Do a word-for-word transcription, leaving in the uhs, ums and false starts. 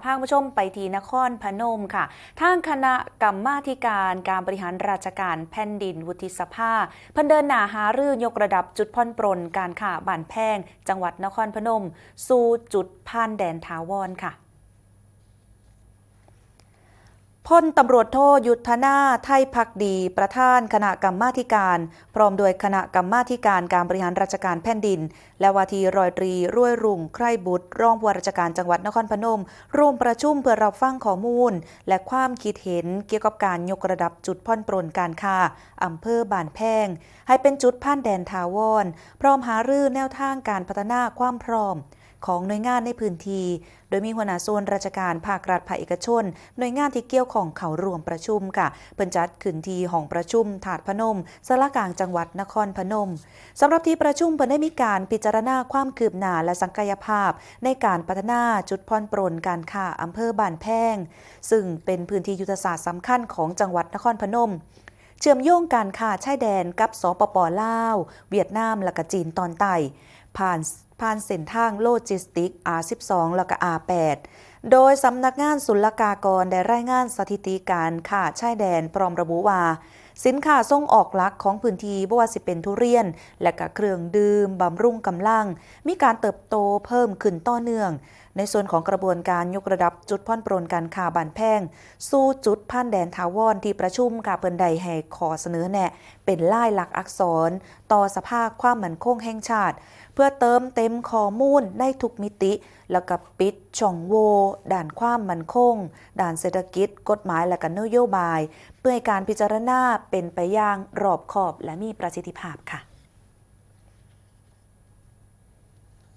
พาคุณผู้ชมไปที่นครพนมค่ะ ทางคณะกรรมาธิการการบริหารราชการแผ่นดินวุฒิสภา เพิ่นเดินหน้าหารือยกระดับจุดผ่อนปรนการค้าบ้านแพง จังหวัดนครพนม สู่จุดผ่านแดนถาวรค่ะ พลตำรวจโท ยุทธนา ไทยภักดี ประธานคณะกรรมาธิการ พร้อมด้วยคณะกรรมาธิการการบริหารราชการแผ่นดิน และว่าที่ร้อยตรี รวยรุ่ง ไคร่บุตร รองผู้ว่าราชการจังหวัดนครพนม ร่วมประชุมเพื่อรับฟังข้อมูล และความคิดเห็นเกี่ยวกับการยกระดับจุดผ่อนปรนการค้าอำเภอบ้านแพง ให้เป็นจุดผ่านแดนถาวร พร้อมหารือแนวทางการพัฒนาความพร้อมของหน่วยงานในพื้นที่ โดยมีหัวหน้าส่วนราชการภาครัฐภาคเอกชน หน่วยงานที่เกี่ยวข้องเข้าร่วมประชุมค่ะ เพิ่นจัดขึ้นที่ห้องประชุมธาตุพนม ศาลากลางจังหวัดนครพนม สำหรับที่ประชุมเพิ่นได้มีการพิจารณาความคืบหน้าและศักยภาพในการพัฒนาจุดผ่อนปรนการค้าอำเภอบ้านแพง ซึ่งเป็นพื้นที่ยุทธศาสตร์สำคัญของจังหวัดนครพนม เชื่อมโยงการค้าชายแดนกับ สปป ลาว เวียดนาม และก็จีนตอนใต้ ผ่าน ผ่านเส้นทางโลจิสติก อาร์ สิบสอง และก็ อาร์ แปด โดยสำนักงานศุลกากรได้รายงานสถิติการค้าชายแดน พร้อมระบุว่า สินค้าส่งออกหลักของพื้นที่ บ่ว่าสิเป็นทุเรียน และก็เครื่องดื่มบำรุงกำลัง มีการเติบโตเพิ่มขึ้นต่อเนื่อง ในส่วนของกระบวนการยกระดับจุดผ่อนปรนการค้าบ้านแพง สู่จุดผ่านแดนถาวร ที่ประชุมค่ะ เพิ่นได้ให้ข้อเสนอแนะเป็นลายลักษณ์อักษร ต่อสภาความมั่นคงแห่งชาติ เพื่อเติมเต็มข้อมูลในทุกมิติ แล้วก็ปิดช่องโหว่ด้านความมั่นคง ด้านเศรษฐกิจ กฎหมาย และก็นโยบาย เพื่อให้การพิจารณาเป็นไปอย่างรอบคอบและมีประสิทธิภาพค่ะ